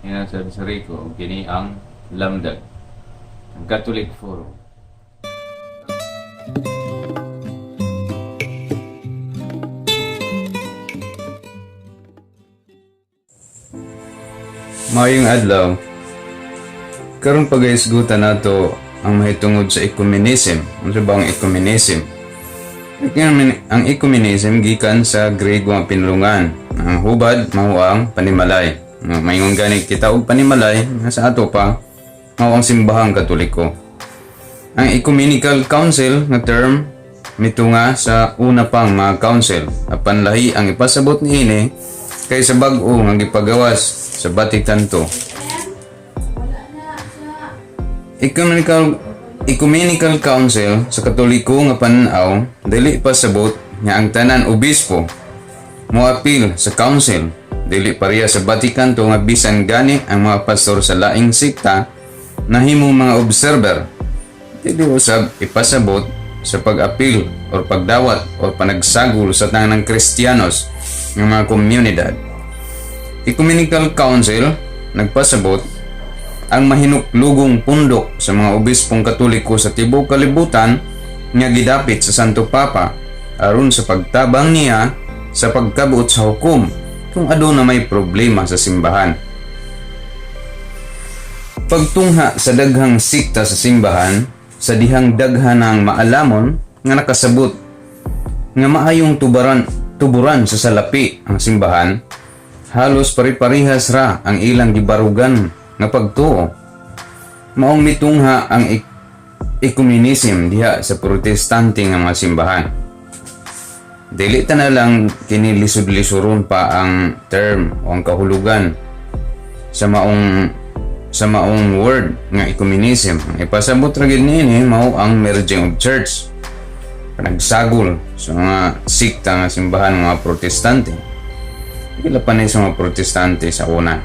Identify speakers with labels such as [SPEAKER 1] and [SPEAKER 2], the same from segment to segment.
[SPEAKER 1] Hinasab sa Rico, kini ang Lamdag, ang Catholic Forum. Maayong adlaw. Karon pagahisgutan nato ang mahitungod sa ecumenism. Unsa ba ang ecumenism? Ang ecumenism gikan sa Grego ang pinulungan. Ang hubad mao ang panimalay. Nga maingon gani kita og panimalay nga sa ato pa mao ang Simbahang Katoliko. Ang Ecumenical Council nga term mitunga sa una pang mga council, apan lahi ang ipasabot niini kaysa bag-o nga gipagawas sa Vatican II. Ecumenical Council sa Katoliko nga pananaw dili pasabot nga ang tanan obispo moapil sa council, dili pareha sa Vatican II nga bisan gani ang mga pastor sa laing sekta nahimong mga observer. Dili usab ipasabot sa pag-apil or pagdawat or panagsagol sa tanang Kristiyanos ng mga komunidad. Ecumenical Council nagpasabot ang mahinuklugong pundok sa mga obispong Katoliko sa tibuok kalibutan nga gidapit sa Santo Papa aron sa pagtabang niya sa pagkabuot sa hukom kung aduna may problema sa simbahan. Pagtungha sa daghang sikta sa simbahan, sa dihang daghan ang maalamon nga nakasabot nga maayong tubaran tuburan sa salapi ang simbahan, halos pari-parihas ra ang ilang gibarugan nga pagtuo. Maong mitungha ang ecumenism diha sa Protestante nga mga simbahan. Dili ta na lang kini lisod-lisuron pa ang term o ang kahulugan sa maong word nga ecumenism. Ang ipasabot ra gyud niini mao ang merging of church. Panagsagol sa mga sikta nga simbahan ng mga Protestante. Pila pa ni sa mga Protestante sa una.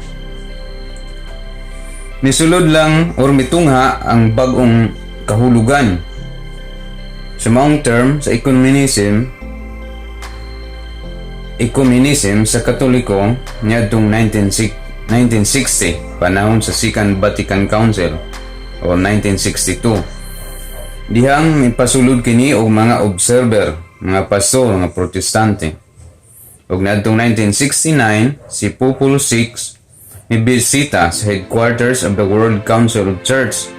[SPEAKER 1] Nisulod lang or mitungha ang bag-ong kahulugan sa maong term sa ecumenism sa Katoliko niadtong 1960, panahon sa Second Vatican Council o 1962, dihang mipasulod kini og mga observer, mga pastor nga Protestante. Ug niadtong 1969, si Pope Paul VI mibisita sa headquarters of the World Council of Church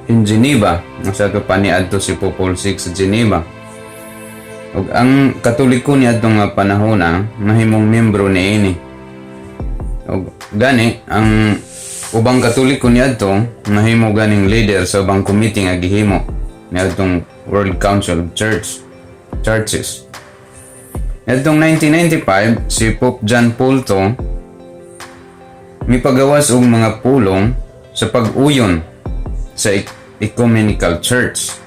[SPEAKER 1] in Geneva. Sa ato pa niadto si Pope Paul VI sa Geneva. Ug ang Katoliko niadto nga panahon nahimong membro niini. Ug gani ang ubang Katoliko niadto nahimo ganing leader sa ubang committee nga gihimo niadtong World Council of Churches. Niadtong 1995, si Pope John Paul II mipagawas og mga pulong sa pag-uyon sa Ecumenical Church.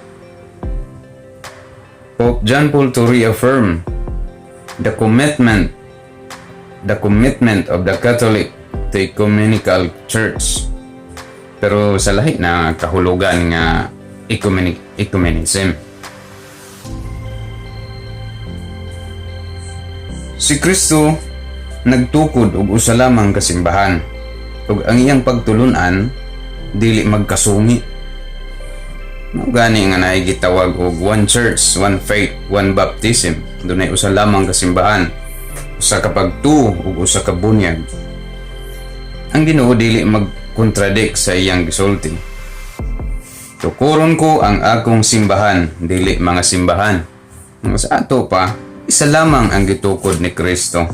[SPEAKER 1] Pope John Paul II reaffirmed the commitment of the Catholic to Ecumenical Church. Pero sa lahi na kahulugan nga ecumenism. Si Kristo nagtukod og usa lamang ka simbahan ug ang iyang pagtulunan dili magkasungi. Mao gani nga naay gitawag og one church, one faith, one baptism. Dunay usa lamang ka simbahan, usa ka pagtuo ug usa ka bunyag. Ang Ginoo dili magkontradict sa iyang gisulti. "Tukuron ko ang akong simbahan, dili mga simbahan." Nga sa ato pa, isa lamang ang gitukod ni Kristo.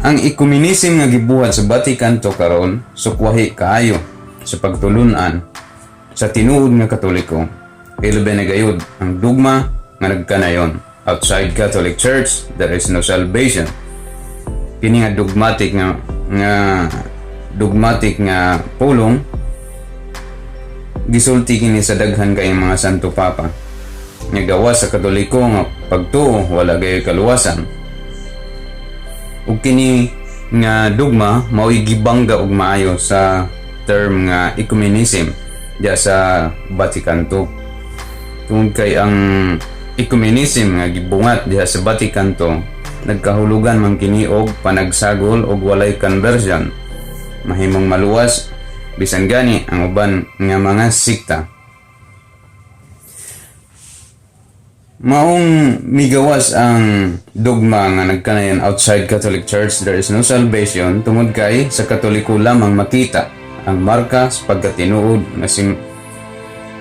[SPEAKER 1] Ang ecumenism nga gibuhat sa Vatican II karon sukwahi kaayo sa pagtulunan sa tinuod nga Katoliko. Ilabi na gayud ang dugma nga nagkanayon, "Outside Catholic Church, there is no salvation." Kini nga dogmatic nga pulong gisulti kini sa daghan kay mga Santo Papa. Nga gawas sa Katoliko nga pagtuo, wala gayoy kaluwasan. Ug kini nga dugma mao'y gibangga og maayo sa term nga ecumenism diya sa Vatican II. Tungod kay ang ecumenism nga gibungat diha sa Vatican II, nagkahulugan man kini og panagsagol og walay conversion. Mahimong maluwas bisan gani ang uban nga mga sikta. Maong migawas ang dogma nga nagkanayon outside Catholic Church there is no salvation tungod kay sa Katoliko lamang makita ang marka sa pagkatinuod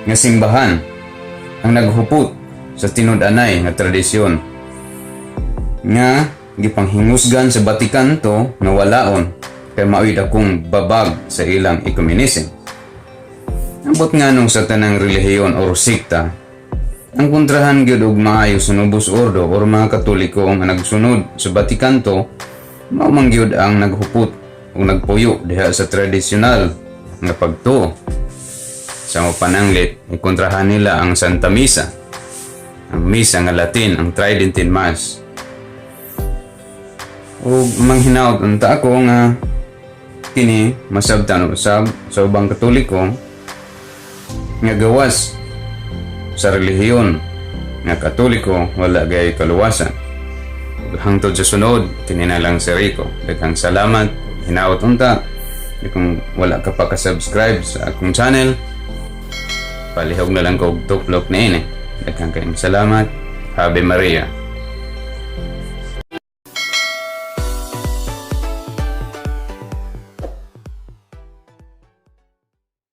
[SPEAKER 1] nga simbahan ang naghupot sa tinud-anay nga tradisyon nga gipanghingusgan sa Vatican II nga walaon kay mao'y dakong babag sa ilang ecumenism. Ambot nganong sa tanang relihiyon or sikta, ang kontrahan gyud og maayo sa Novus Ordo or mga Katoliko nga nagsunod sa Vatican II, mao man gyud ang naghupot o nagpuyo diha sa tradisyonal nga pagtuo. Sa mapananglit, ikontrahan nila ang Santa Misa, ang misa nga Latin, ang Tridentine Mass. Ug manghinaot unta ako nga kini masabtan usab sa ubang Katoliko nga gawas sa relihiyon nga Katoliko wala gay kaluwasan. Hangtod sa sunod, kini na lang si Rico. Daghang salamat. Hinaot unta kung wala ka pa ka-subscribe sa akong channel, palihog na lang ko og tuplok niini. Daghang kayong salamat. Ave Maria.